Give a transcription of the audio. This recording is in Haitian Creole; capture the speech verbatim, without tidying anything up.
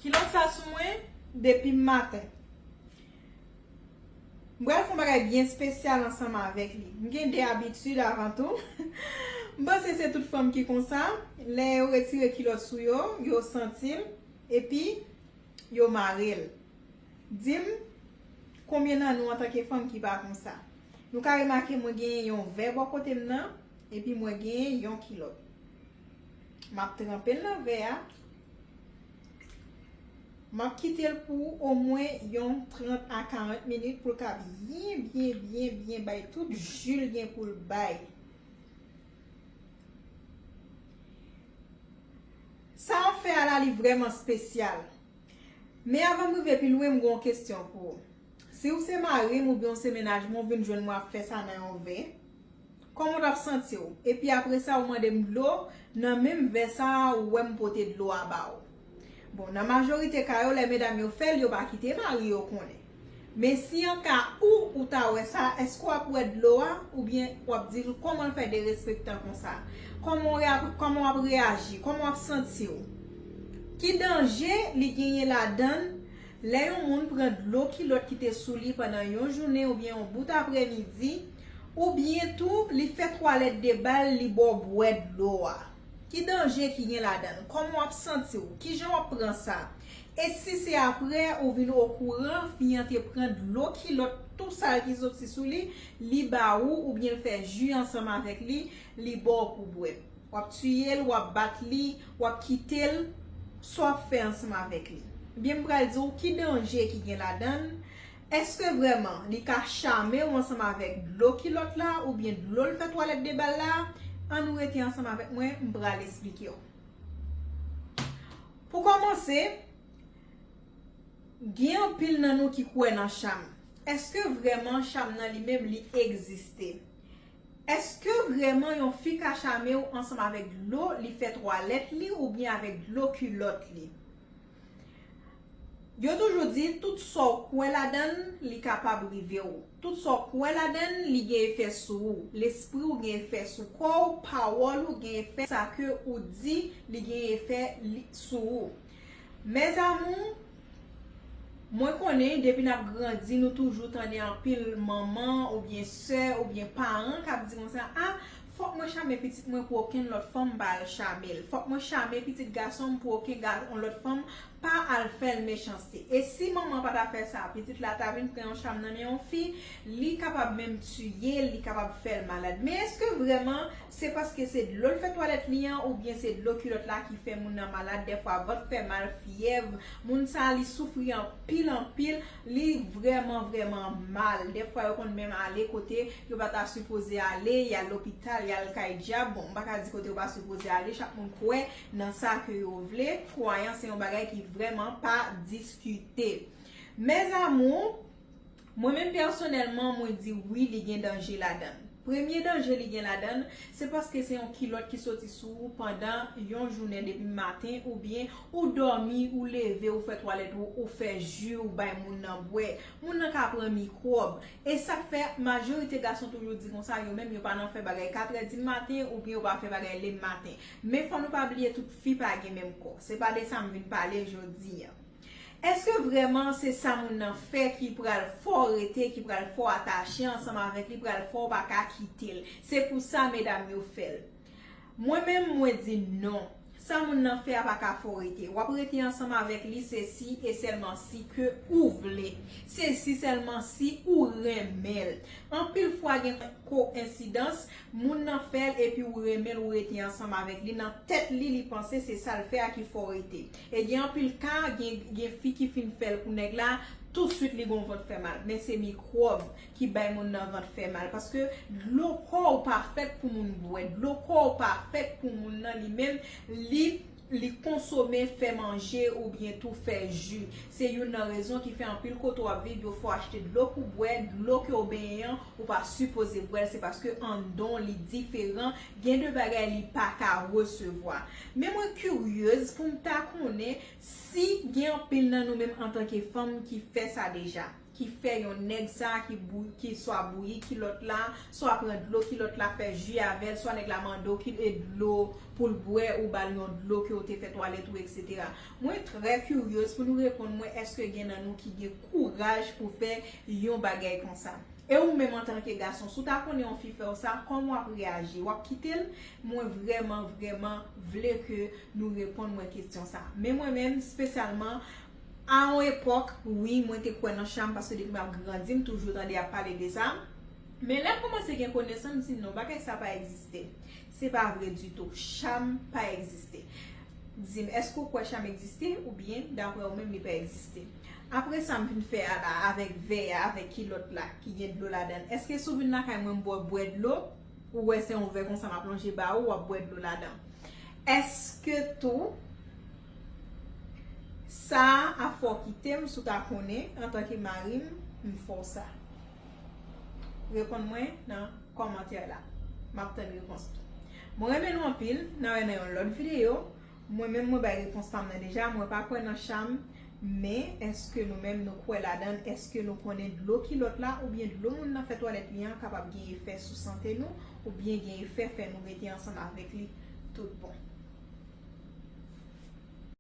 Kilòt sa sou mwen depi maten. M pral fè yon bagay byen espesyal ansanm avèk li. M gen de abitid avan tou. M panse se tout fanm ki konsa. Lè yo retire kilòt sou yo, yo santi l, epi yo mare l. Di m, konbyen nan nou antanke fanm ki pa konsa? Nou ka remake mwen genyen yon vè bò kote m nan, epi mwen genyen yon kilòt. M ap tranpe l nan vè a. M ap kite l pou omwen yon trant a karant minit pou l ka byen, byen, byen, byen bay tout ji l gen pou l bay. Sa w ap fè a la, li vrèman espesyal. Men avan m rive pi lwen, m gen yon kesyon pou ou. Si w se mari m oubyen w se mennaj mwen, w vin jwenn mwen ap fè sa nan yon vè, kòman w t ap santi w? Epi apre sa, ou mande m dlo nan menm vè sa a, ou wè m pote dlo a ba ou. Bon, nan majorite ka yo, lè medam yo fè l, yo pa kite mari yo konnen. Men si an ka ou, ou ta wè sa, èske w ap wè dlo a, oubyen w ap di l kòman l fè derespektan konsa? Kòman w ap, kòman w ap reyaji? Kòman w ap santi w? Ki danje li genyen ladan l lè yon moun pran dlo kilòt ki te sou li pandan yon jounen oubyen yon bout aprèmidi, oubyen tou li fè twalèt de bal, li ba w bwè dlo a? Ki danje ki gen ladan l? Kòman w ap santi w? Kijan w ap pran sa? E si se apre ou vin okouran fi an te pran dlo kilòt tou sal ki soti sou li, li ba ou oubyen l fè ji ansanm avèk li, li ba w pou bwè? W ap tiye l, w ap bat li, w ap kite l, sa w ap fè ansanm avèk li? Ebyen, m pral di w ki danje ki gen ladan l. Èske vrèman li ka chame w ansanm avèk dlo kilòt la oubyen dlo l fè twalèt de bal la? Ann rete ansanm avèk mwen, m pral esplike w. Pou kòmanse, gen anpil nan nou ki kwè nan cham. Èske vrèman cham nan li menm li egziste? Èske vrèman yon fi ka chame w ansanm avèk dlo li fè twalèt li oubyen avèk dlo kilòt li? Yo toujou di, tout sa w kwè ladan l, li kapab rive w. Tout sa w kwè ladan l, li gen efè sou ou. Lespri w gen efè sou kò w, pawòl ou gen efè, sa ke ou di, li gen efè li, sou ou. Mes amours, mwen konnen depi n ap grandi, nou toujou tande anpil manman oubyen sè oubyen paran k ap di konsa, a, fòk mwen chame pitit mwen pou okenn lòt fanm pa al chame l. Fòk mwen chame pitit gason m pou okenn ga, yon lòt fanm pa al fè l mechanste. E si manman pa ta fè sa, pitit la ta vin pran yon cham nan men yon fi, li kapab menm tiye l, li kapab fè l malad. Men èske vrèman se paske se dlo l fè twalèt li an, oubyen se dlo kilòt la ki fè moun nan malad? Dèfwa vant fè mal, fyèv, moun sa a li soufri anpil, anpil, li vrèman, vrèman mal. Dèfwa yo konn menm ale kote yo pa ta sipoze ale, y al lopital, y al kay dyab. Bon, m pa ka di kote yo pa sipoze ale, chak moun kwè nan sa ke yo vle. Kwayans se yon bagay ki vrèman pa diskite. Mes amours, mwen menm pèsonèlman, mwen di wi, li gen danje ladan l. Premye danje li gen ladan l, se paske se yon kilòt ki soti sou ou pandan yon jounen depi maten, oubyen ou dòmi, ou leve, ou fè twalèt ou, ou fè ji, ou bay moun nan bwè. Moun nan ka pran mikwòb. E sa k fè majorite gason toujou di konsa, yo menm yo pa nan fè bagay katrè di maten oubyen yo pa fè bagay le maten. Men fò nou pa bliye tout fi pa gen menm kò. Se pa de sa m vin pale jodi a. Èske vrèman se sa moun nan fè ki pral fè w rete, ki pral fè w atache ansanm avèk li, pral fè w pa ka kite l? Se pou sa medam yo fè l. Mwen menm, mwen di non. Sa moun nan fè a pa ka fè w rete. W ap rete ansanm avèk li, se si e sèlman si ke ou vle. Se si sèlman si ou renmen l. Anpil fwa gen koyensidans, moun nan fè l epi ou renmen l, ou rete ansanm avèk li. Nan tèt li, li panse se sa l fè a ki fè w rete. E gen anpil ka, gen, gen fi ki fin fè l pou nèg la, tousuit li gon vant fè mal. Men se mikwòb ki bay moun nan vant fè mal. Paske dlo kò w pa fèt pou moun bwè. Dlo kò w pa fèt pou moun nan li menm, li, li konsome, fè manje oubyen tou fè ji. Se youn nan rezon ki fè anpil kote w ap viv, yo fè w achte dlo pou bwè, dlo ke w benyen an, ou pa sipoze bwè l, se paske anndan w li diferan, gen de bagay li pa ka resevwa. Men mwen kiryez pou m ta konnen si gen anpil nan nou menm antanke fanm ki fè sa deja, ki fè yon nèg sa ki bou, ki swa bouyi kilòt la, swa pran dlo kilòt la fè ji avè l, swa nèg la mande w ki e dlo pou l bwè, ou ba l yon dlo ke w te fè twalèt ou, etsetera. Mwen trè kiryez pou nou reponn mwen èske gen nan nou ki gen kouraj pou fè yon bagay konsa. E ou menm antanke gason, si w ta konnen yon fi fè w sa, kòman w ap reyaji? W ap kite l? Mwen vrèman, vrèman vle ke nou reponn mwen kesyon sa. Men mwen menm, espesyalman, a yon epòk, wi, mwen te kwè nan cham, paske depi m ap grandi, m toujou tande y ap pale de sa. Men lè m kòmanse gen konesans, m di non, bagay sa pa egziste. Se pa vre ditou. Cham pa egziste. Di m, èske w kwè cham egziste oubyen, daprè ou menm, li pa egziste? Apre sa, m vin fè a la avèk vè a, avèk kilòt la ki gen dlo ladan l. Èske si w vin lakay mwen, m ba w bwè dlo, ou wè se yon vè konsa m ap lonje ba ou, w ap bwè dlo ladan? Èske tou sa a fè w kite m, si w ta konnen, antanke mari m, m fè w sa? Reponn mwen nan kòmantè la. M ap tann repons ou. Mwen renmen nou anpil, n a wè nan yon lòt videyo. Mwen menm, mwen bay repons pa m nan deja, mwen pa kwè nan cham, men èske nou menm nou kwè ladan l? Èske nou konnen dlo kilòt la oubyen dlo moun nan fè twalèt li an kapab gen efè sou sante nou oubyen gen efè fè nou rete ansanm avèk li tout bon?